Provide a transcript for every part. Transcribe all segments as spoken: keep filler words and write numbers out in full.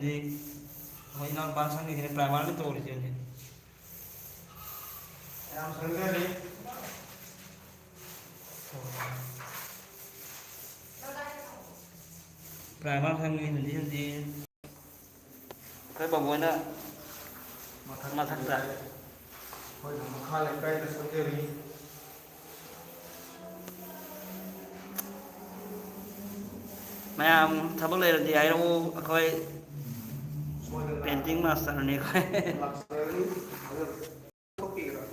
ꯑꯩꯈꯣꯏ ꯏꯅꯥꯎꯅꯨꯄꯥ ꯁꯪꯉꯤꯁꯤꯅ ꯄ꯭ꯔꯥꯏꯃꯔꯗ ꯇꯧꯔꯤꯁꯦ ꯍꯧꯖꯤꯛ꯫ ꯌꯥꯝ ꯁꯪꯖꯔꯤ꯫ ꯄ꯭ꯔꯥꯏꯃꯔ ꯁꯪꯉꯤ ꯍꯧꯖꯤꯛ ꯍꯧꯖꯤꯛ꯫ ꯑꯩꯈꯣꯏ ꯕꯥꯕꯣꯏꯅ ꯃꯊꯛ ꯃꯊꯛꯇ꯫ ꯑꯩꯈꯣꯏꯅ ꯃꯈꯥ ꯂꯩꯀꯥꯏꯗ ꯁꯪꯖꯔꯤ꯫ ꯃꯌꯥꯝ ꯊꯕꯛ ꯂꯩꯔꯗꯤ ꯍꯥꯏꯔꯛꯎ, ꯑꯩꯈꯣꯏ ꯁꯣꯏꯗꯅ ꯄꯦꯟꯇꯤꯡ ꯃꯥꯁꯇꯔꯅꯤ ꯑꯩꯈꯣꯏ꯫ ꯂꯥꯛꯆꯔꯅꯤ꯫ ꯑꯗꯨ ꯊꯣꯛꯄꯤꯒꯗ꯭ꯔꯥ?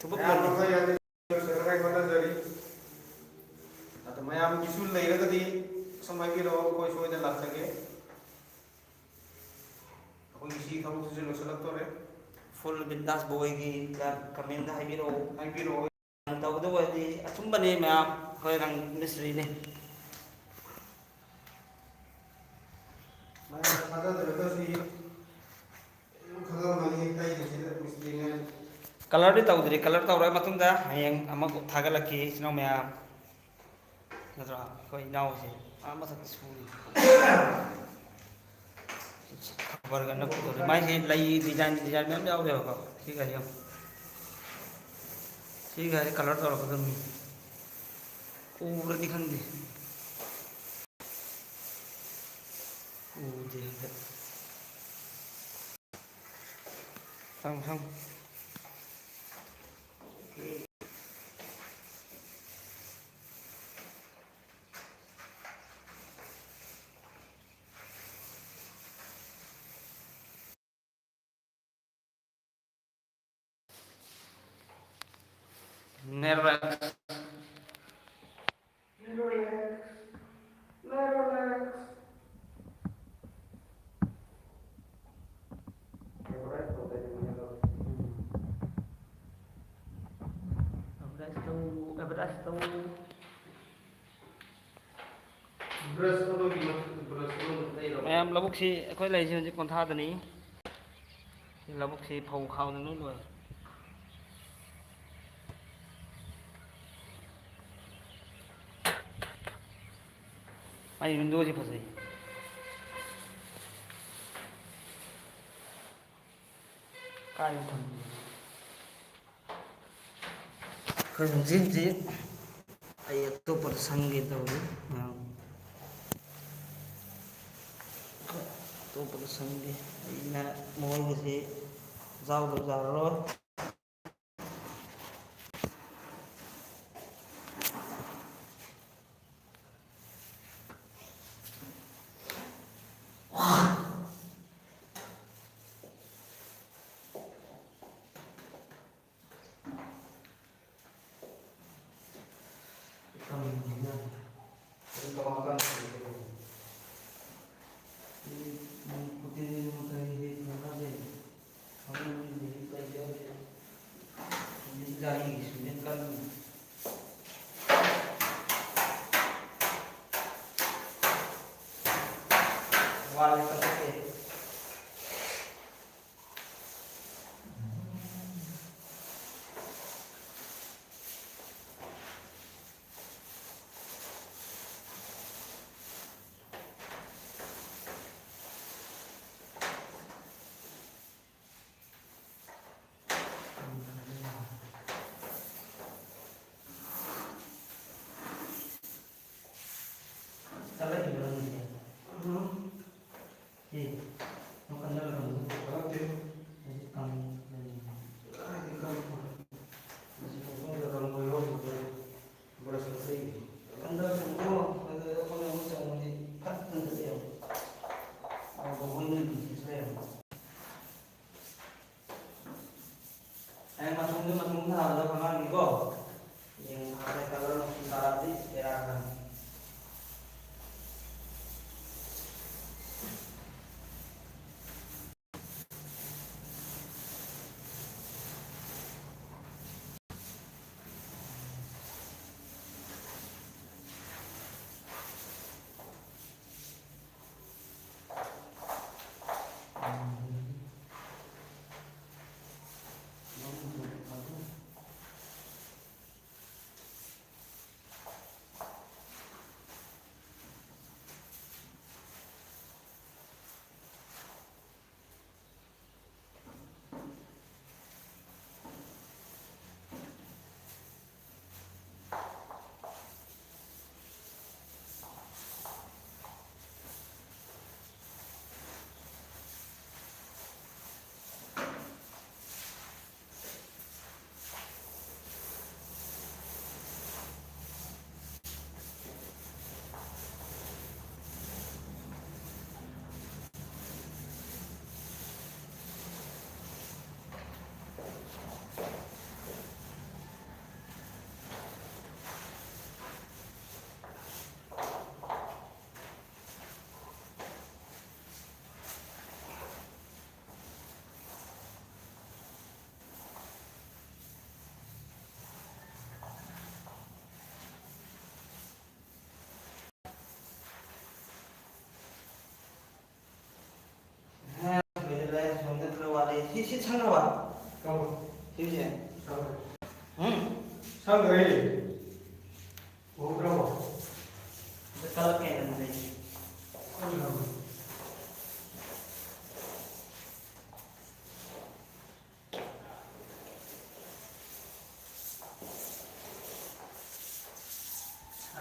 ꯊꯕꯛ ꯃꯌꯥꯝ ꯂꯩ꯫ ꯑꯩꯈꯣꯏ ꯌꯥꯅꯤ꯫ ꯂꯣꯏꯁꯤꯟꯅꯉꯥꯏ ꯍꯣꯠꯅꯖꯔꯤ꯫ ꯑꯗꯣ ꯃꯌꯥꯝꯒꯤꯁꯨ ꯂꯩꯔꯒꯗꯤ ꯁꯨꯝ ꯍꯥꯏꯕꯤꯔꯛꯑꯣ, ꯑꯩꯈꯣꯏ ꯁꯣꯏꯗꯅ ꯂꯥꯛꯆꯒꯦ꯫ ꯑꯩꯈꯣꯏꯒꯤ ꯁꯤ ꯊꯕꯛꯁꯤꯁꯨ ꯂꯣꯏꯁꯤꯜꯂꯛꯇꯣꯔꯦ꯫ ꯐꯨꯜ ꯕꯤꯟꯗꯥꯁ ꯕꯣꯏꯒꯤ ꯀꯃꯦꯟꯗ ꯍꯥꯏꯕꯤꯔꯛꯑꯣ꯫ ꯍꯥꯏꯕꯤꯔꯛꯑꯣ꯫ ꯇꯧꯒꯗꯕ ꯑꯣꯏꯔꯗꯤ ꯑꯆꯨꯝꯕꯅꯤ ꯃꯌꯥꯝ, ꯑꯩꯈꯣꯏ ꯔꯪ ꯃꯤꯁꯇ꯭ꯔꯤꯅꯤ꯫ ꯃꯌꯥꯝꯅ ꯊꯥꯖꯗ꯭ꯔꯒꯁꯨ ꯈꯪꯉꯝꯃꯅꯤ, ꯇꯩꯔꯤꯁꯤꯗ ꯃꯤꯁꯇ꯭ꯔꯤꯅꯦ꯫ ꯀꯂꯔꯗꯤ ꯇꯧꯗ꯭ꯔꯤ, ꯀꯂꯔ ꯇꯧꯔ ꯃꯇꯨꯡꯗ ꯍꯌꯦꯡ ꯑꯃꯨꯛ ꯊꯥꯒꯠꯂꯛꯀꯦ ꯏꯆꯤꯟ ꯏꯅꯥꯎ ꯃꯌꯥꯝ꯫ ꯅꯠꯇ꯭ꯔꯣ? ꯑꯩꯈꯣꯏ ꯏꯅꯥꯎꯁꯦ ꯑꯥ ꯃꯊꯛꯇ ꯁꯨꯔꯤ꯫ ꯈꯕꯔꯒ ꯅꯞꯀꯗꯧꯔꯤ꯫ ꯃꯥꯏꯁꯦ ꯂꯩ ꯗꯤꯖꯥꯏꯟ, ꯗꯤꯖꯥꯏꯟ ꯃꯌꯥꯝ ꯌꯥꯎꯔꯦꯕꯀꯣ꯫ ꯁꯤꯒꯁꯦ ꯌꯦꯡꯉꯨ꯫ ꯁꯤꯒꯁꯦ ꯀꯂꯔ ꯇꯧꯔꯛꯀꯗꯕꯅꯤ꯫ ꯎꯕ꯭ꯔꯗꯤ ꯈꯪꯗꯦ꯫ ꯎꯗꯦ ꯍꯟꯗꯛ꯫ ꯁꯪ, ꯁꯪ꯫ Nervous. Brush ꯑꯃꯒꯤ ꯃꯊꯛꯇ brush ꯑꯃ ꯇꯩꯔꯕ? ꯃꯌꯥꯝ, ꯂꯧꯕꯨꯛꯁꯤ ꯑꯩꯈꯣꯏ ꯂꯩꯔꯤꯁꯤ ꯍꯧꯖꯤꯛ ꯀꯣꯟꯊꯥꯗꯅꯤ꯫ ꯁꯤ ꯂꯧꯕꯨꯛꯁꯤ ꯐꯧ ꯈꯥꯎꯗꯅ ꯂꯣꯏ ꯂꯣꯏꯔꯦ꯫ ꯑꯩ ꯋꯤꯟꯗꯣꯁꯤ ꯐꯖꯩ꯫ ꯀꯥꯏꯗ ꯊꯝꯕꯅꯣ? ꯑꯩꯈꯣꯏ ꯍꯧꯖꯤꯛ ꯍꯧꯖꯤꯛ ꯑꯩ ꯑꯇꯣꯞꯄꯗ ꯁꯪꯒꯦ ꯇꯧꯔꯤ꯫ ꯑꯇꯣꯞꯄꯗ ꯁꯪꯒꯦ꯫ ꯑꯩꯅ ꯃꯣꯏꯒꯤꯁꯤ ꯌꯥꯎꯗꯕ ꯌꯥꯔꯔꯣꯏ꯫ ꯆꯠꯂꯛꯏꯕ꯭ꯔꯣ ꯅꯪꯒꯤꯁꯦ? ꯎꯝ꯫ ꯁꯤ꯫ ꯁꯪꯈ꯭ꯔꯕ? ꯀꯔꯝꯕ? ꯁꯤꯁꯦ? ꯁꯪꯈ꯭ꯔꯦ꯫ ꯎꯝ? ꯁꯪꯈ꯭ꯔꯦ꯫ ꯎꯍꯧꯗ꯭ꯔꯕꯣ? ꯑꯗꯨ ꯀꯜꯂꯛꯀꯦ ꯍꯥꯏꯅ ꯂꯩ꯫ ꯀꯜꯂꯛꯑꯕ?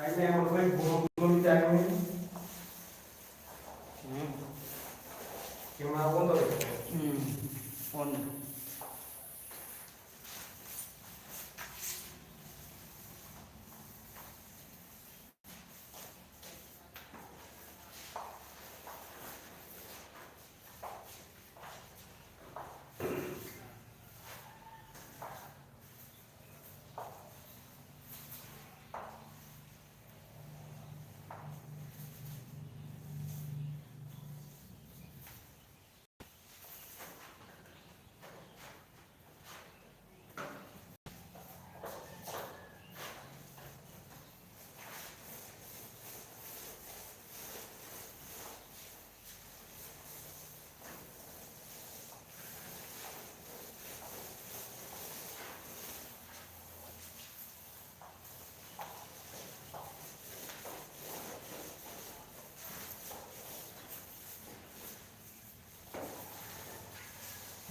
ꯑꯩꯅ ꯑꯩꯈꯣꯏ ꯕꯣꯜ ꯕꯣꯜ ꯇꯥꯏꯃꯤꯡ꯫ ꯎꯝ꯫ ꯀꯦꯃꯦꯔꯥ ꯑꯣꯟ ꯇꯧꯔꯦ꯫ ꯎꯝ꯫ ꯑꯣꯟ꯫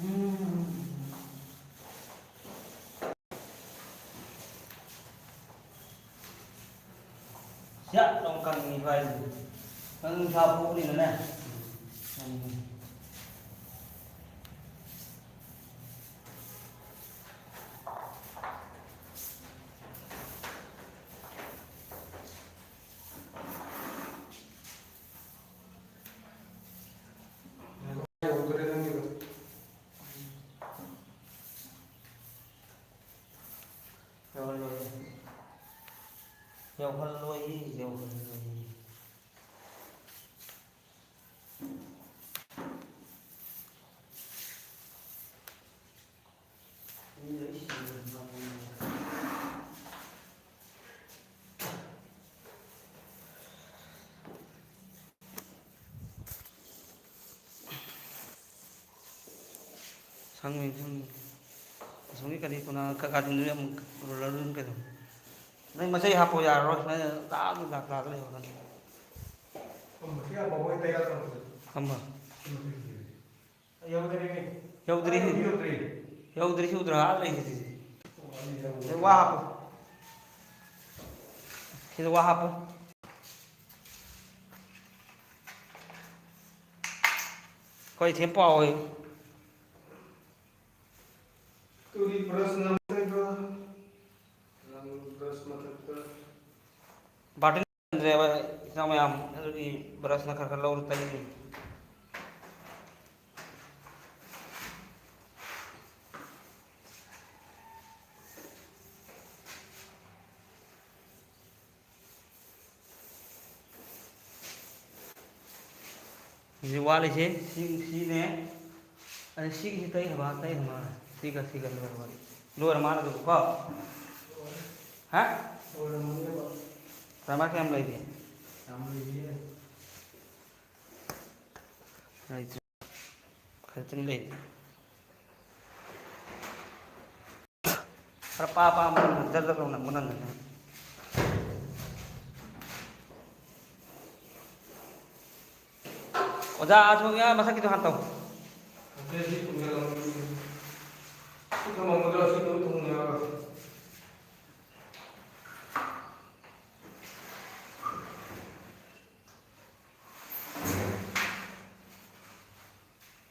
ꯎꯝ꯫ ꯁꯤꯌꯥ ꯂꯥꯎ ꯀꯪꯉꯤꯕ ꯍꯥꯏꯁꯦ꯫ ꯅꯪ ꯅꯨꯡꯁꯥ ꯐꯨꯕꯅꯤꯅꯅꯦ꯫ ꯌꯧꯍꯜꯂꯣꯏ꯫ ꯌꯧꯍꯜꯂꯣꯏ, ꯌꯧꯍꯜꯂꯣꯏ꯫ ꯁꯪꯉꯤ, ꯁꯪꯉꯤ꯫ ꯑꯁꯣꯝꯒꯤ ꯀꯔꯤ ꯀꯣꯅꯥ ꯀ-, ꯀꯥꯆꯤꯟꯗꯨꯗꯤ ꯑꯃꯨꯛ ꯔꯣꯂꯔꯗꯨ ꯑꯗꯨꯝ ꯀꯩꯅꯣ꯫ ꯅꯪ ꯃꯆꯩ ꯍꯥꯞꯄꯣ, ꯌꯥꯔꯔꯣꯏ꯫ ꯅꯪ ꯂꯥꯛꯑꯒ ꯂꯥꯛ-, ꯂꯥꯛꯑꯒ ꯂꯩꯍꯧꯔꯅꯤ꯫ ꯊꯝꯃꯣ꯫ ꯌꯧꯗ꯭ꯔꯤ꯫ ꯌꯧꯗ꯭ꯔꯤ, ꯌꯧꯗ꯭ꯔꯤ, ꯌꯧꯗ꯭ꯔꯤ, ꯌꯧꯗ꯭ꯔꯤ, ꯑꯥ ꯂꯩꯁꯤꯗꯤ꯫ ꯁꯤꯗ ꯋꯥ ꯍꯥꯞꯄꯨ꯫ ꯁꯤꯗ ꯋꯥ ꯍꯥꯞꯄꯨ꯫ ꯑꯩꯈꯣꯏ ꯏꯊꯦꯝ ꯄꯥꯎ ꯍꯣꯏ꯫ ꯇꯨꯗꯤ ꯕ꯭ꯔꯁ ꯅꯝꯗꯣꯏꯕ꯫ ꯅꯪ ꯕ꯭ꯔꯁ ꯃꯊꯛꯇ꯫ ꯕꯥꯔꯇꯤꯟ ꯂꯩꯔꯝꯗ꯭ꯔꯦꯕ, ꯏꯆꯤꯟ ꯏꯅꯥꯎ ꯃꯌꯥꯝ, ꯑꯗꯨꯒꯤ ꯕ꯭ꯔꯁꯅ ꯈꯔ ꯈꯔ ꯂꯧꯔ ꯇꯩꯔꯤ꯫ ꯍꯧꯖꯤꯛ ꯋꯥꯠꯂꯤꯁꯦ ꯁꯤ, ꯁꯤꯅꯦ꯫ ꯑꯗ ꯁꯤꯒꯤꯁꯤ ꯇꯩꯈ꯭ꯔꯕ, ꯇꯩꯈ꯭ꯔ ꯃꯥꯜꯂꯦ꯫ ꯁꯤꯒ ꯁꯤꯒ ꯂꯣꯏꯔꯕ꯫ ꯂꯣꯏꯔ ꯃꯥꯜꯂꯦ ꯑꯗꯨꯕꯨꯀꯣ꯫ ꯍꯥ? ꯂꯣꯏꯔꯝꯃꯅꯦꯕ꯫ ꯄ꯭ꯔꯥꯏꯃꯔ ꯀꯌꯥꯝ ꯂꯩꯔꯤ? ꯌꯥꯝ ꯂꯩꯔꯤꯌꯦ꯫ ꯂꯩꯇ꯭ꯔꯦ꯫ ꯈꯖꯤꯛꯇꯪ ꯂꯩꯔꯤ꯫ ꯈꯔ ꯄꯥ ꯄꯥ ꯃꯅꯨꯡꯗ ꯖꯔ ꯖꯔ ꯂꯥꯎꯅ ꯅꯝꯕ ꯅꯪꯒꯅꯤ꯫ ꯑꯣꯖꯥ, ꯑꯁꯣꯝꯒꯤ ꯃꯊꯛꯀꯤꯗꯣ ꯍꯥꯟꯅ ꯇꯧ꯫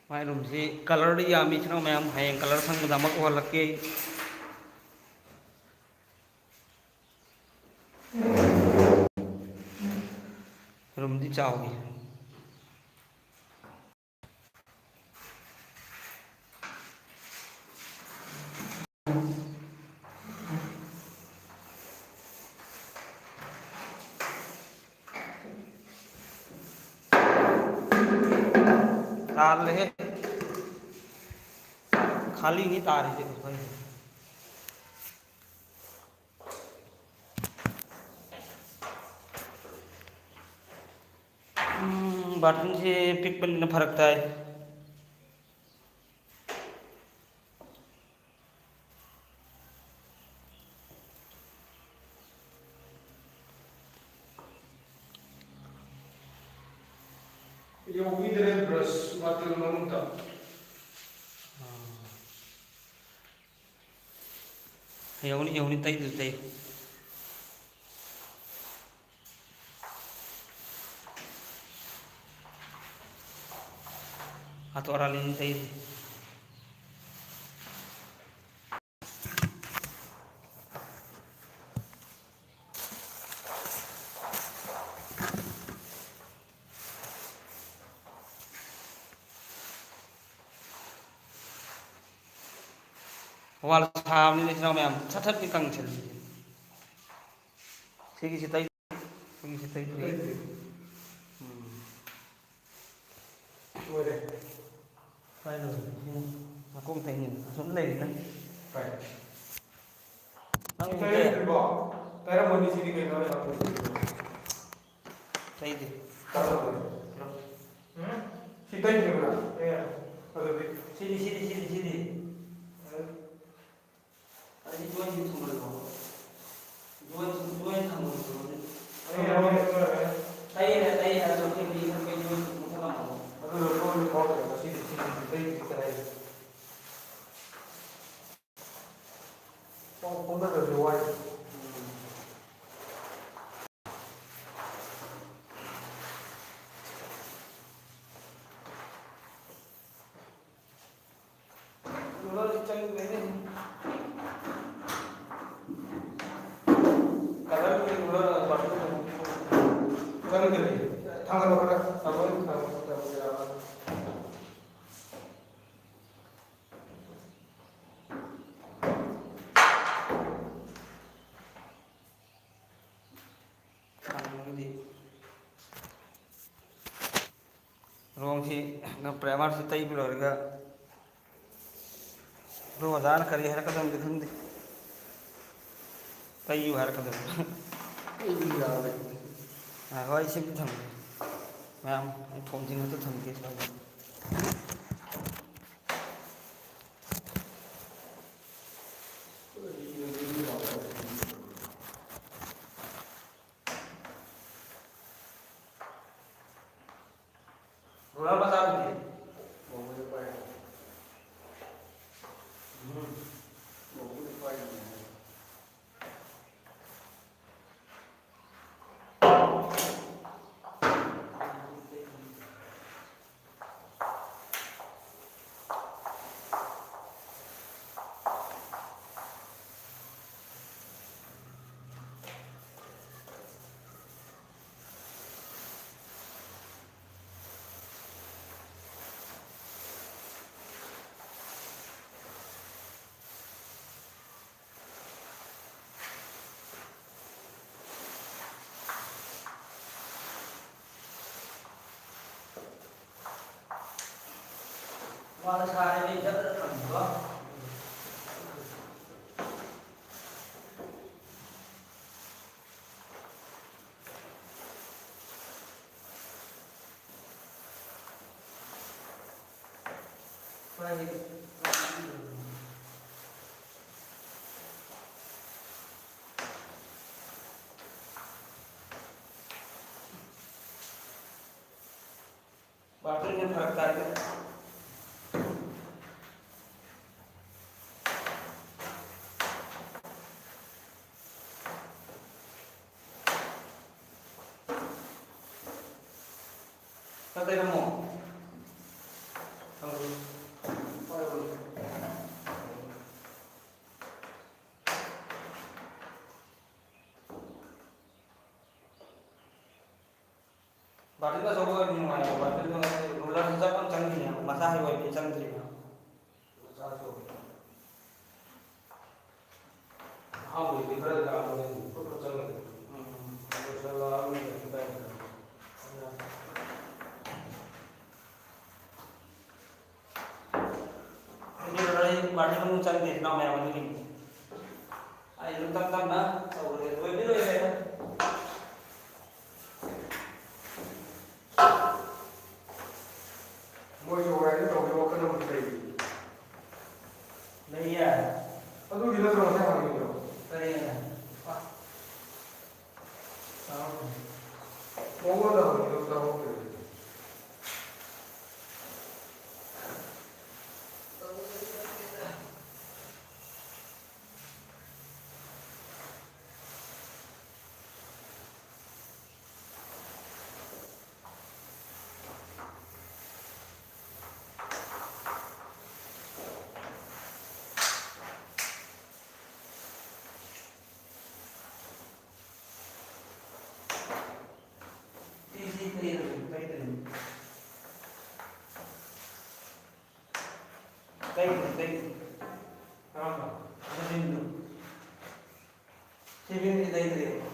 ꯃꯥꯏ ꯔꯨꯝꯁꯤ ꯀꯂꯔꯗꯤ ꯌꯥꯝꯃꯤ, ꯏꯆꯤꯟ ꯏꯅꯥꯎ ꯃꯌꯥꯝ꯫ ꯍꯌꯦꯡ ꯀꯂꯔ ꯁꯪꯕꯗ ꯑꯃꯨꯛ ꯎꯍꯜꯂꯛꯀꯦ꯫ ꯔꯨꯝꯗꯤ ꯆꯥꯎꯏ꯫ ꯇꯥꯜꯂꯦꯍꯦ꯫ ꯈꯥꯂꯤꯅꯤ ꯇꯥꯔꯤꯁꯦ ꯑꯩꯈꯣꯏ꯫ ꯎꯝ, ꯕꯥꯔꯇꯤꯟꯁꯦ ꯄꯤꯛꯄꯅꯤꯅ ꯐꯔꯛ ꯇꯥꯏ꯫ ꯌꯧꯕꯤꯗ꯭ꯔꯦ ꯕ꯭ꯔꯁ ꯕꯥꯇꯤꯜ ꯃꯅꯨꯡꯗ꯫ ꯑꯥ꯫ ꯌꯧꯅꯤ, ꯌꯧꯅꯤ, ꯇꯩꯗꯨ ꯇꯩ꯫ ꯑꯇꯣ ꯑꯔꯥꯂꯤꯅꯤ ꯇꯩꯗꯤ꯫ ꯋꯥꯜ ꯁꯥꯕꯅꯤꯅ ꯏꯆꯤꯟ ꯏꯅꯥꯎ ꯃꯌꯥꯝ ꯁꯠ ꯁꯠ ꯀꯪꯁꯤꯜꯂꯤ꯫ ꯁꯤꯒꯤꯁꯤ ꯇꯩ-, ꯁꯤꯒꯤꯁꯤ ꯇꯩꯗ꯭ꯔꯤ꯫ ꯎꯝ꯫ ꯂꯣꯏꯔꯦ꯫ ꯀꯥꯏ ꯂꯣꯏꯔꯦ? ꯁꯤꯅ ꯃꯈꯣꯡ ꯇꯩꯅꯤ꯫ ꯑꯁꯨꯝ ꯂꯩꯔꯦ ꯅꯪ꯫ ꯀꯥꯏ? ꯅꯪ ꯁꯤ ꯇꯩꯔꯝꯗ꯭ꯔꯤꯕꯣ? ꯇꯩꯔꯝꯃꯅꯤ ꯁꯤꯗꯤ ꯀꯩꯅꯣ? ꯇꯩꯗꯦ꯫ ꯇꯩꯔꯝꯃꯅꯤ꯫ ꯎꯝ? ꯁꯤ ꯇꯩꯗ꯭ꯔꯤꯕꯣ ꯅꯪ? ꯇꯩꯔꯦ꯫ ꯑꯗꯨꯗꯤ? ꯁꯤꯗꯤ, ꯁꯤꯗꯤ, ꯁꯤꯗꯤ, ꯁꯤꯗꯤ꯫ ꯑꯗꯨꯗꯤ ꯖꯣꯏꯟꯁꯤ ꯊꯨꯡꯍꯜꯂꯣ꯫ ꯖꯣꯏꯟ, ꯖꯣꯏꯟ ꯊꯝꯃꯣ꯫ ꯑꯩ ꯌꯥꯎꯔꯦ, ꯌꯥꯎꯔꯦ꯫ ꯇꯩꯔꯦ, ꯇꯩꯔꯦ, ꯑꯗꯣ ꯑꯩꯈꯣꯏ ꯃꯤ ꯈꯔ ꯀꯩꯅꯣ ꯊꯝꯃꯣ꯫ ꯑꯗꯨ ꯂꯧꯊꯣꯛꯑꯗꯤ ꯐꯥꯎꯗ꯭ꯔꯦ, ꯉꯁꯤꯗꯤ ꯁꯤꯗꯤ ꯇꯩꯗ꯭ꯔꯤ ꯇꯩ꯫ ꯄꯥꯎ ꯐꯥꯎꯅꯗꯕꯁꯦ ꯋꯥꯏ꯫ ꯎꯝ꯫ ꯀꯂꯔꯗꯤ ꯆꯪꯗ꯭ꯔꯦꯅꯦ꯫ ꯀꯂꯔꯗꯤ ꯀꯂꯔ ꯕꯥꯇꯤꯟ ꯆꯪꯗ꯭ꯔꯦ꯫ ꯊꯥꯡꯒꯠꯂꯣ ꯈꯔ꯫ ꯊꯝꯃꯣ, ꯊꯝꯃꯣ, ꯊꯝꯃꯣ, ꯌꯥꯔꯣꯏ꯫ ꯊꯝꯃꯒꯗꯤ ꯔꯣꯡꯁꯤ ꯄ꯭ꯔꯥꯏꯃꯔꯁꯤ ꯇꯩꯕ ꯂꯣꯏꯔꯒ ꯑꯩꯈꯣꯏ ꯑꯣꯖꯥꯅ ꯀꯔꯤ ꯍꯥꯏꯔꯛꯀꯗꯕꯅꯣ ꯈꯪꯗꯦ꯫ ꯇꯩꯌꯨ ꯍꯥꯏꯔꯛꯀꯗꯕꯅꯤ꯫ ꯑꯩꯗꯤ ꯌꯥꯔꯦ꯫ ꯉꯥꯏꯈꯣ, ꯑꯩ ꯁꯤ ꯑꯝꯇ ꯊꯝꯒꯦ꯫ ꯃꯌꯥꯝ, ꯑꯩ ꯐꯣꯟꯁꯤꯡ ꯑꯝꯇ ꯊꯝꯒꯦ ꯁ꯭ꯋꯥꯏꯗ꯫ ꯔꯣꯂꯔ ꯃꯆꯥꯗꯨꯗꯤ? ꯃꯣꯃꯣꯗ ꯄꯥꯏ꯫ ꯎꯝ꯫ ꯃꯣꯃꯣꯗ ꯄꯥꯏ꯫ ꯋꯥꯗ ꯁꯥꯔꯦ, ꯃꯤ ꯆꯠꯄꯗ ꯐꯪꯕꯀꯣ꯫ ꯕꯥꯔꯇꯣꯟꯁꯦ ꯐꯔꯛ ꯇꯥꯏꯗ꯫ ꯈꯔ ꯇꯩꯔꯝꯃꯣ꯫ ꯊꯝꯃꯣ꯫ ꯕꯥꯔꯇꯤꯟ ꯑꯆꯧꯕ ꯑꯣꯏꯔꯗꯤ ꯅꯨꯡꯉꯥꯏꯕ, ꯕꯥꯔꯇꯤꯟꯗꯣ ꯔꯨꯂꯔꯁꯨ ꯆꯞ ꯌꯥꯝ ꯆꯪꯗ꯭ꯔꯤꯅꯦ, ꯃꯆꯥ ꯍꯩꯕ ꯑꯣꯏꯔꯗꯤ ꯆꯪꯗ꯭ꯔꯤꯅꯦ꯫ ꯃꯆꯥꯁꯨ꯫ ꯑꯍꯥꯟꯕꯗꯤ ꯈꯔ ꯌꯥꯝꯕꯅꯦ, ꯐꯨꯠ ꯐꯨꯠ ꯆꯪꯉꯦ꯫ ꯎꯝ꯫ ꯑꯗꯨ ꯆꯪꯉꯛꯑꯕꯅꯤꯅ ꯀꯩꯁꯨ ꯀꯥꯏꯗꯦ꯫ ꯑꯗꯨ ꯑꯩ ꯕꯥꯔꯇꯤꯟ ꯑꯃꯨꯛ ꯆꯪꯗꯦ, ꯏꯅꯥꯎ ꯃꯌꯥꯝ ꯑꯗꯨꯒꯤꯅꯤ꯫ ꯑꯩ ꯑꯗꯨꯝ ꯇꯞ ꯇꯞꯅ ꯇꯧꯔꯒꯦ꯫ ꯂꯣꯏꯗꯤ ꯂꯣꯏꯔꯦ꯫ ꯃꯣꯏꯁꯨ ꯍꯣꯔꯦꯟ ꯇꯧꯕꯒꯤ ꯋꯥꯈꯜ ꯑꯃꯗꯤ ꯂꯩꯔꯤ꯫ ꯂꯩꯌꯦ꯫ ꯑꯗꯨꯒꯤ ꯅꯠꯇ꯭ꯔꯣ ꯉꯁꯥꯏ ꯍꯪꯉꯤꯗꯣ? ꯀꯔꯤꯅꯣ? ꯑ꯫ ꯃꯉꯣꯟꯗ ꯍꯪꯉꯤꯗꯣ ꯇꯥꯍꯧꯗ꯭ꯔꯦ꯫ ꯂꯩꯗ꯭ꯔꯦ, ꯂꯩꯗ꯭ꯔꯦ꯫ ꯀꯔꯝꯕ? ꯁꯤꯕꯤꯟꯗꯨ꯫ ꯁꯤꯕꯤꯟꯗꯤ ꯂꯩꯗ꯭ꯔꯦꯕ꯫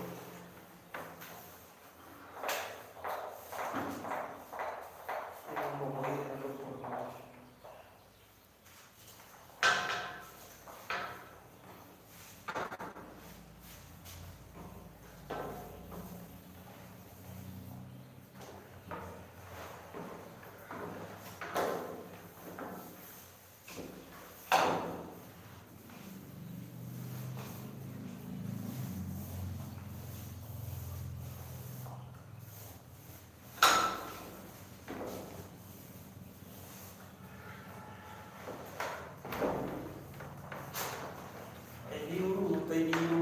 ꯇꯩꯕꯤꯌꯨ, ꯇꯩꯕꯤꯌꯨ,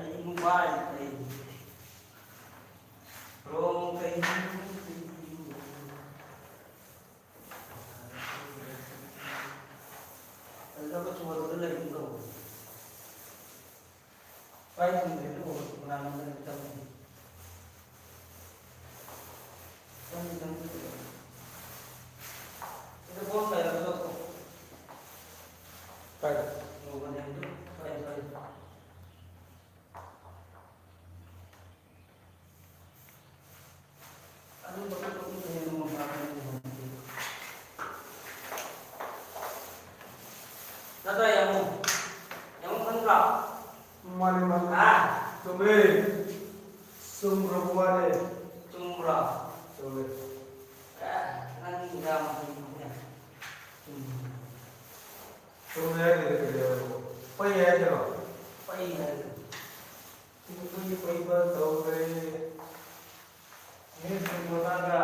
ꯑꯩ ꯅꯨꯄꯥ ꯑꯩ ꯇꯩꯕꯤꯌꯨ꯫ ꯔꯣꯡ ꯇꯩꯕꯤꯌꯨ, ꯇꯩꯕꯤꯌꯨ꯫ ꯑꯗꯨꯗ ꯃꯆꯨ ꯑꯗꯨꯗ ꯂꯩꯒꯨꯝ ꯇꯧꯕꯅꯤ꯫ ꯄꯥꯏ ꯊꯝꯗ꯭ꯔꯦ, ꯑꯗꯨ ꯃꯅꯥꯛ ꯅꯛꯅ ꯆꯪꯉꯦ꯫ ꯆꯪꯉꯦ, ꯆꯪꯉꯦ꯫ ꯑꯗꯨ ꯄꯣꯠ ꯀꯌꯥ ꯂꯧꯊꯣꯛ? ꯀꯥꯏꯗ? ꯌꯧꯕꯅꯦ ꯑꯗꯨ꯫ ꯁ꯭ꯋꯥꯏ, ꯁ꯭ꯋꯥꯏ꯫ ꯑꯗꯨꯝꯕ ꯄꯣꯠꯇꯣ ꯑꯃꯨꯛ ꯍꯦꯟꯅ ꯃꯃꯜ ꯇꯥꯡꯈꯠꯂꯅꯤ ꯍꯧꯖꯤꯛꯇꯤ꯫ ꯅꯠꯇ꯭ꯔꯥ, ꯌꯥꯝꯕꯨꯡ? ꯌꯥꯝꯕꯨꯡ ꯈꯪꯕ꯭ꯔꯥ? ꯃꯥꯅꯦ, ꯃꯥꯅꯦ꯫ ꯍꯥ? ꯆꯨꯝꯃꯦ꯫ ꯆꯨꯝꯈ꯭ꯔꯕ ꯋꯥꯅꯦ꯫ ꯆꯨꯝꯕ꯭ꯔꯥ? ꯆꯨꯝꯃꯦ꯫ ꯑꯦ, ꯅꯪ ꯌꯥꯝ ꯍꯩꯅꯦ꯫ ꯆꯨꯝꯃꯦ꯫ ꯆꯨꯝꯃꯦ ꯍꯥꯏꯗꯨꯗꯤ ꯀꯩꯗꯧꯔꯕ? ꯄꯩ ꯍꯥꯏꯗꯨꯔꯣ? ꯄꯩ ꯍꯥꯏꯗꯨꯗꯤ꯫ ꯑꯩꯈꯣꯏꯒꯤ ꯄꯩꯕ ꯇꯧꯔꯦ꯫ ꯃꯤꯠ ꯁꯨꯝ ꯄꯣꯊꯥꯗ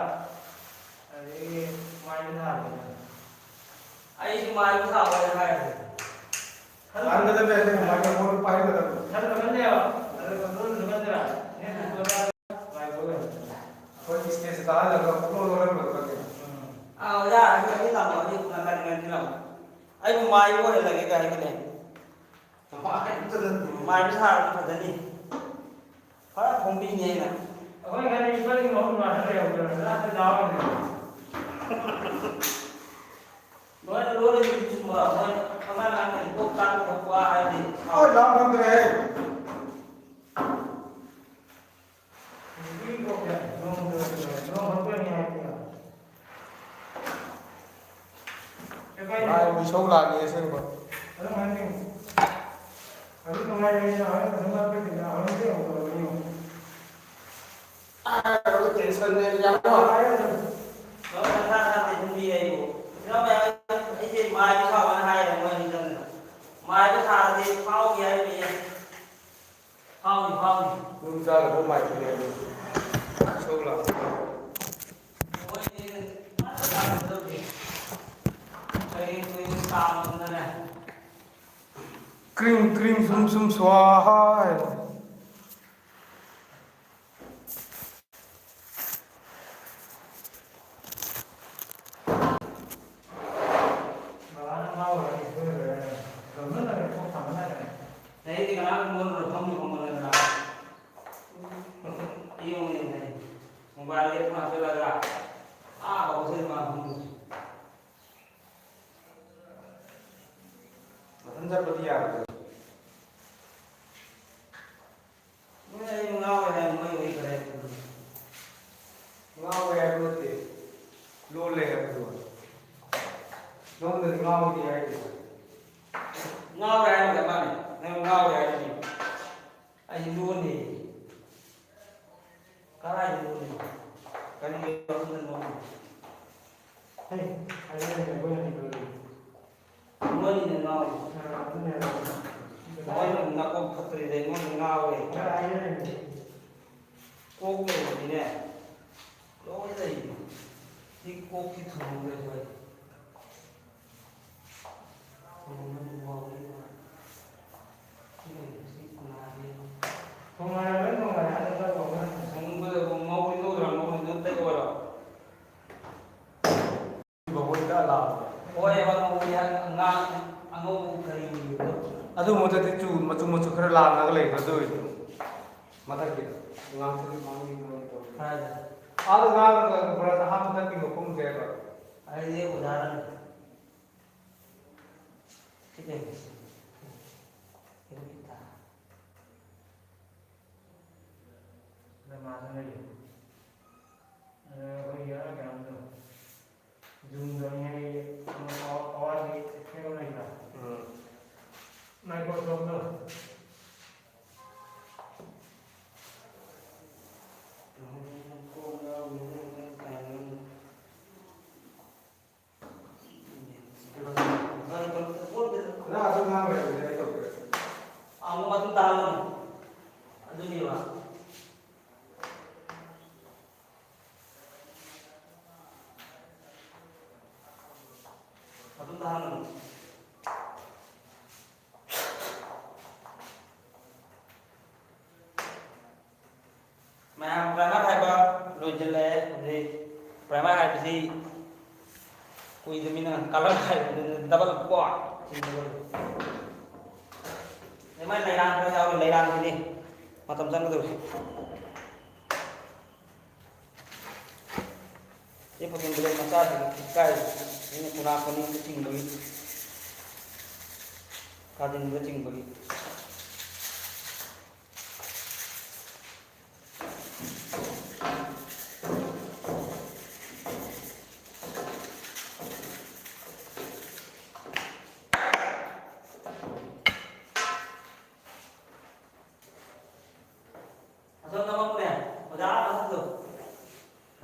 ꯑꯗꯒꯤ ꯃꯥꯏ ꯊꯥꯕꯅ꯫ ꯑꯩꯁꯨ ꯃꯥꯏ ꯊꯥꯕ ꯍꯥꯏꯔꯦ꯫ ꯍꯟꯒꯗꯕꯅꯦ, ꯑꯗꯨ ꯃꯥꯏꯀ꯭ꯔꯣꯐꯣꯟ ꯄꯥꯏꯒꯗꯕꯅꯦ꯫ ꯈꯜꯂꯨꯔꯒꯅꯦꯕ, ꯑꯗꯨꯒ ꯈꯜꯂꯨꯔꯒꯅꯦꯕ, ꯃꯤꯠ ꯁꯨꯝ ꯄꯣꯊꯥꯗ ꯃꯥꯏ ꯊꯥꯕ꯫ ꯑꯩꯈꯣꯏ ꯏꯁꯇꯦꯖ ꯀꯥꯍꯜꯂꯒ ꯄꯨꯡꯂꯣꯏ ꯂꯣꯏꯔꯝꯒꯗꯕꯅꯦ꯫ ꯑꯥ, ꯑꯣꯖꯥ, ꯑꯗꯨ ꯑꯗꯨ ꯂꯥꯛꯑꯣ, ꯑꯗꯨ ꯅꯥꯀꯟ ꯅꯥꯀꯟꯗ ꯂꯥꯛꯑꯣ꯫ ꯑꯩꯕꯨ ꯃꯥꯏꯕ ꯑꯣꯏꯍꯜꯂꯒꯦ ꯀꯥꯏ ꯍꯥꯏꯒꯅꯦ꯫ ꯃꯥꯏꯕ ꯁꯥꯔꯗꯤ ꯐꯖꯅꯤ꯫ ꯐꯔ ꯐꯣꯡꯕꯤꯅꯤ ꯑꯩꯅ꯫ ꯑꯩꯈꯣꯏ ꯉꯥꯏ ꯏꯄꯥꯒꯤ ꯃꯍꯨꯠ ꯃꯥꯟꯅ ꯂꯩꯍꯧꯗꯅ ꯂꯥꯁꯇ ꯂꯥꯎꯔꯤꯅꯦ꯫ ꯂꯣꯏꯅ ꯂꯣꯜꯂꯤꯗꯨꯗꯤ ꯆꯨꯝꯕ꯫ ꯇꯥꯡ ꯐꯪꯗ꯭ꯔꯦ꯫ ꯂꯥꯏꯕꯨ ꯏꯁꯧ ꯂꯥꯡꯉꯤ ꯑꯁꯦꯡꯕ꯫ ꯑꯥ, ꯇꯦꯟꯁꯟꯅꯦ ꯌꯥꯝ꯫ ꯑꯩꯁꯦ ꯃꯥꯏꯗꯤ ꯁꯥꯎꯕꯅ ꯍꯥꯏꯌꯦ ꯃꯣꯏ ꯑꯅꯤ ꯆꯪꯗꯅ꯫ ꯃꯥꯏꯗ ꯁꯥꯔꯗꯤ ꯐꯥꯎꯈꯤ ꯍꯥꯏꯔꯤꯌꯦ꯫ ꯐꯥꯎꯅꯤ, ꯐꯥꯎꯅꯤ꯫ ꯌꯨꯝ ꯆꯥꯒꯗꯧ ꯃꯥꯏꯗꯨꯅꯦ ꯑꯗꯨ꯫ ꯏꯁꯧ ꯂꯥꯡꯉꯤ꯫ ꯃꯣꯏꯗꯤ ꯉꯟꯅ ꯂꯥꯛꯀꯗꯧꯅꯤ꯫ ꯍꯌꯦꯡ ꯀꯨꯏꯅ ꯇꯥꯡꯗꯅꯦ꯫ ꯀ꯭ꯔꯤꯝ ꯀ꯭ꯔꯤꯝ ꯁꯨꯝ ꯁꯨꯝ ꯁ꯭ꯋꯥꯍꯥ ꯍꯥꯏ꯫ ꯕꯕꯥꯅ ꯉꯥꯎꯔꯒ ꯏꯁꯩ ꯂꯣꯏꯔꯦ꯫ ꯒꯝꯂ ꯂꯩꯔꯦ, ꯀꯣꯛ ꯊꯥꯡꯒꯠꯂꯒꯅꯦ꯫ ꯑꯩꯗꯤ ꯉꯔꯥꯡ ꯃꯣꯟꯗꯨꯗ ꯐꯝꯃꯤ ꯐꯝꯃꯒ ꯉꯔꯥꯡ꯫ ꯑꯩ ꯌꯦꯡꯉꯨꯅꯦ ꯉꯁꯥꯏ꯫ ꯃꯣꯕꯥꯏꯜ ꯑꯦꯞ ꯍꯥꯞꯆꯜꯂꯒ ꯑꯥ ꯐꯥꯎ ꯆꯠꯂꯤ ꯃꯥ ꯐꯝꯃꯤ꯫ ꯃꯊꯟ ꯆꯠꯄꯗꯤ ꯌꯥꯔꯣꯏ꯫ ꯃꯣꯏ ꯑꯩ ꯉꯥꯎꯔꯦ ꯍꯥꯏ, ꯃꯣꯏ ꯑꯣꯏꯈ꯭ꯔꯦ꯫ ꯉꯥꯎꯔꯦ ꯍꯥꯏꯕ ꯅꯠꯇꯦ, ꯂꯣꯜꯂꯦ ꯍꯥꯏꯕꯗꯨ꯫ ꯅꯉꯣꯟꯗꯗꯤ ꯉꯥꯎꯔꯦ ꯍꯥꯏꯗꯦ꯫ ꯉꯥꯎꯔꯦ ꯍꯥꯏꯕꯒ ꯃꯥꯅꯤ, ꯅꯪ ꯉꯥꯎꯔꯦ ꯍꯥꯏꯗꯨꯗꯤ꯫ ꯑꯩ ꯂꯣꯜꯂꯦ꯫ ꯀꯗꯥꯏꯗ ꯂꯣꯜꯂꯤꯅꯣ? ꯀꯔꯤ ꯂꯣꯜꯂꯤꯅꯣ? ꯍꯦ, ꯍꯥꯏꯔꯦ, ꯍꯥꯏꯔꯦ, ꯃꯣꯏꯅ ꯂꯣꯜꯂꯤ꯫ ꯃꯣꯏꯅ ꯉꯥꯎꯔꯤ꯫ ꯑ, ꯑꯗꯨꯅꯦ ꯍꯥꯏꯕ꯫ ꯃꯣꯏꯅ ꯅꯀꯣꯛ ꯐꯠꯇ꯭ꯔꯤꯗ ꯑꯩꯉꯣꯟꯗ ꯉꯥꯎꯔꯦ꯫ ꯑ, ꯍꯥꯏꯔꯦ꯫ ꯀꯣꯛ ꯂꯩꯔꯗꯤꯅꯦ, ꯂꯣꯏ ꯂꯩ꯫ ꯁꯤ ꯀꯣꯛꯁꯤ ꯊꯨꯝꯃꯒ ꯂꯣꯏ꯫ ꯅꯨꯡꯉꯥꯏꯔꯕ꯭ꯔꯥ? ꯅꯨꯡꯉꯥꯏꯔꯦ꯫ ꯍꯟꯗꯛ ꯇꯧꯕ ꯑꯃ꯫ ꯁꯪꯕꯗ ꯉꯧꯔꯤ ꯉꯧꯗ꯭ꯔꯥ? ꯉꯧꯔꯤ ꯅꯠꯇꯦ ꯑꯣꯏꯔꯣ꯫ ꯍꯣꯏ, ꯉꯧꯔꯤ ꯍꯥꯏ, ꯉꯥ ꯑꯉꯧꯕ ꯀꯔꯤ ꯑꯣꯏꯔꯤꯕꯅꯣ? ꯑꯗꯨ ꯃꯊꯛꯇ ꯆꯨ ꯃꯆꯨ ꯃꯆꯨ ꯈꯔ ꯂꯥꯡꯉꯒ ꯂꯩꯕ ꯑꯗꯨ ꯑꯣꯏꯗꯣ꯫ ꯃꯊꯛꯀꯤꯗꯣ꯫ ꯉꯥꯡꯁꯪ ꯉꯥꯡꯂꯤ ꯉꯥꯡꯂꯤ ꯇꯧꯔꯤ꯫ ꯀꯥꯏꯗ? ꯑꯥꯗ ꯉꯥꯡꯉꯒ ꯕ꯭ꯔꯁ ꯑꯍꯥꯟꯕ ꯇꯠꯄꯤ ꯃꯐꯝꯁꯦ ꯍꯥꯏꯕ꯫ ꯑꯩꯗꯤ ꯑꯣꯖꯥꯅ꯫ ꯁꯤ ꯀꯩꯅꯣ? ꯁꯥꯟꯅꯔꯤ꯫ ꯑꯗ ꯑꯩꯈꯣꯏꯒꯤ ꯑꯥ ꯀꯩꯅꯣꯗꯣ, ꯖꯨꯝꯗꯣ ꯑꯩ ꯄꯋꯥꯔꯒꯤ ꯀꯩꯅꯣ ꯂꯩꯇ꯭ꯔꯥ? ꯎꯝ꯫ Microsoftꯗꯣ꯫ ꯅꯪ ꯑꯗꯨꯝ ꯉꯥꯡ ꯂꯩꯔꯕꯅꯤꯅ ꯑꯩ ꯇꯧꯗ꯭ꯔꯦ꯫ ꯑꯃꯨꯛ ꯃꯇꯨꯡ ꯇꯥꯍꯜꯂꯝꯃꯣ꯫ ꯑꯗꯨꯅꯦꯕ꯫ ꯃꯇꯨꯡ ꯇꯥꯍꯜꯂꯝꯃꯣ꯫ ꯃꯌꯥꯝ primer ꯍꯥꯏꯕ ꯂꯣꯏꯁꯤꯜꯂꯛꯑꯦ꯫ ꯍꯧꯖꯤꯛ primer ꯍꯥꯏꯕꯁꯤ ꯀꯨꯏꯗꯃꯤꯅ colour ꯍꯥꯏꯕꯗꯨꯅ double coat ꯁꯤꯅꯦꯕ꯫ ꯑꯗꯩ ꯃꯥꯏ ꯂꯩꯔꯥꯡ ꯈꯔ ꯌꯥꯎꯔꯤ, ꯂꯩꯔꯥꯡꯁꯤꯅꯤ ꯃꯇꯝ ꯆꯪꯒꯗꯧꯔꯤꯁꯦ꯫ ꯁꯤ ꯐꯣꯇꯣꯟ ꯕ꯭ꯂꯦꯛ ꯃꯆꯥꯁꯤꯡ ꯀꯥꯏ ꯑꯩꯅ ꯈꯨꯅꯥ ꯈꯨꯅꯤꯡꯗ ꯆꯤꯡꯕꯒꯤ, ꯀꯥꯗꯤꯡꯗ ꯆꯤꯡꯕꯒꯤ꯫ ꯑꯁꯣꯝ ꯅꯃꯛꯄꯅꯦ, ꯑꯣꯖꯥ ꯃꯊꯛꯇꯣ꯫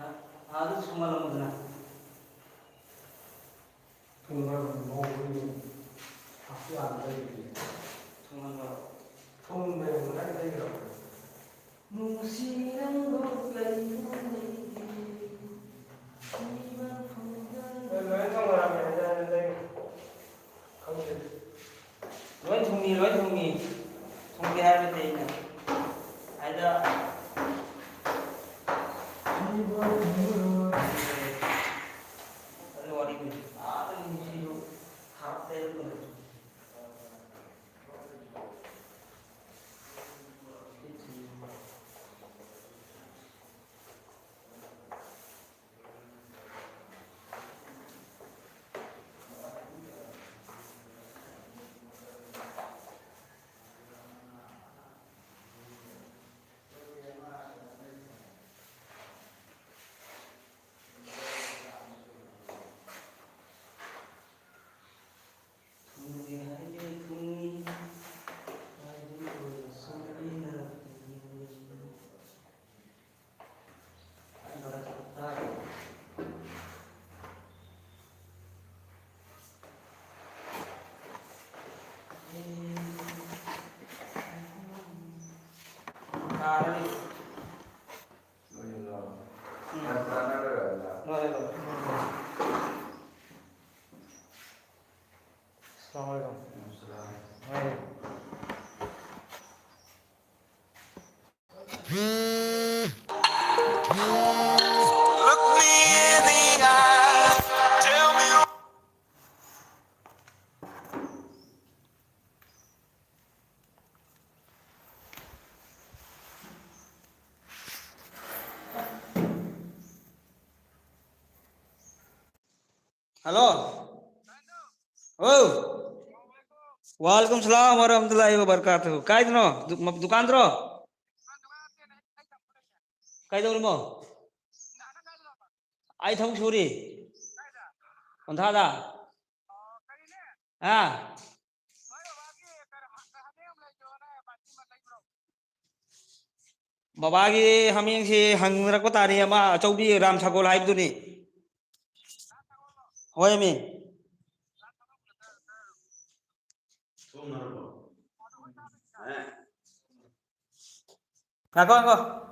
ꯑ-, ꯑꯗꯨ ꯁꯨꯃꯜꯂꯝꯗꯅ꯫ ꯊꯨꯝꯕ ꯃꯑꯣꯡꯗꯨ ꯍꯛꯆꯥꯡꯗ ꯂꯩꯔꯤ꯫ ꯊꯨꯝꯍꯟꯕ꯫ ꯊꯨꯝꯕ ꯌꯥꯝ ꯀꯟꯅ ꯂꯩꯈ꯭ꯔꯕ꯫ ꯅꯨꯡꯁꯤ ꯅꯪꯕꯨ ꯀꯩꯒꯨꯝ ꯂꯩꯒꯦ꯫ ꯂꯣꯏ ꯊꯨꯝꯈ꯭ꯔꯕꯅꯦ, ꯍꯟꯖꯟ ꯍꯟꯖꯟ ꯂꯩ꯫ ꯈꯪꯗꯦ꯫ ꯂꯣꯏ ꯊꯨꯝꯃꯤ, ꯂꯣꯏ ꯊꯨꯝꯃꯤ꯫ ꯊꯨꯝꯗꯦ ꯍꯥꯏꯕ ꯅꯠꯇꯦ ꯑꯩꯅ꯫ ꯍꯥꯏꯗ꯫ ꯑꯗꯨ ꯋꯥꯔꯤꯅꯤ꯫ ꯑꯥꯗ ꯅꯨꯡꯁꯤꯗꯨ ꯊꯥꯞꯇ ꯂꯩꯔꯛꯄꯗ꯫ ꯌꯥꯔꯅꯤ꯫ ꯎꯝ꯫ ꯂꯣꯏꯔꯦ, ꯂꯣꯏꯔꯦ꯫ ꯑꯁꯂꯥꯃꯨ ꯑꯂꯥꯏꯀꯨꯝ꯫ ꯋꯥꯂꯥꯏꯀꯨꯝ꯫ ꯍꯜꯂꯣ꯫ ꯑꯧ꯫ ꯋꯥꯂꯦꯀꯨꯝ ꯁꯂꯥꯝ ꯋꯥꯔꯍꯃꯇꯨꯜꯂꯥꯍꯤ ꯋꯥꯕꯔꯀꯥꯇꯨꯍꯨ꯫ ꯀꯥꯏꯗꯅꯣ? ꯗꯨ-, ꯃ-, ꯗꯨꯀꯥꯟꯗ꯭ꯔꯣ? ꯀꯩꯗꯧꯔꯤꯃꯣ? ꯑꯩ ꯊꯕꯛ ꯁꯨꯔꯤ꯫ ꯀꯣꯟꯊꯥꯗ꯫ ꯍꯥ? ꯕꯕꯥꯒꯤ ꯍꯥꯃꯦꯡꯁꯤ ꯍꯪꯅꯔꯛꯄ ꯇꯥꯔꯦ, ꯑꯃ ꯑꯆꯧꯕꯤ ꯔꯥꯝ ꯁꯒꯣꯜ ꯍꯥꯏꯕꯗꯨꯅꯤ꯫ ꯍꯣꯏꯃꯤ꯫ ꯉꯥꯏꯈꯣ, ꯉꯥꯏꯈꯣ꯫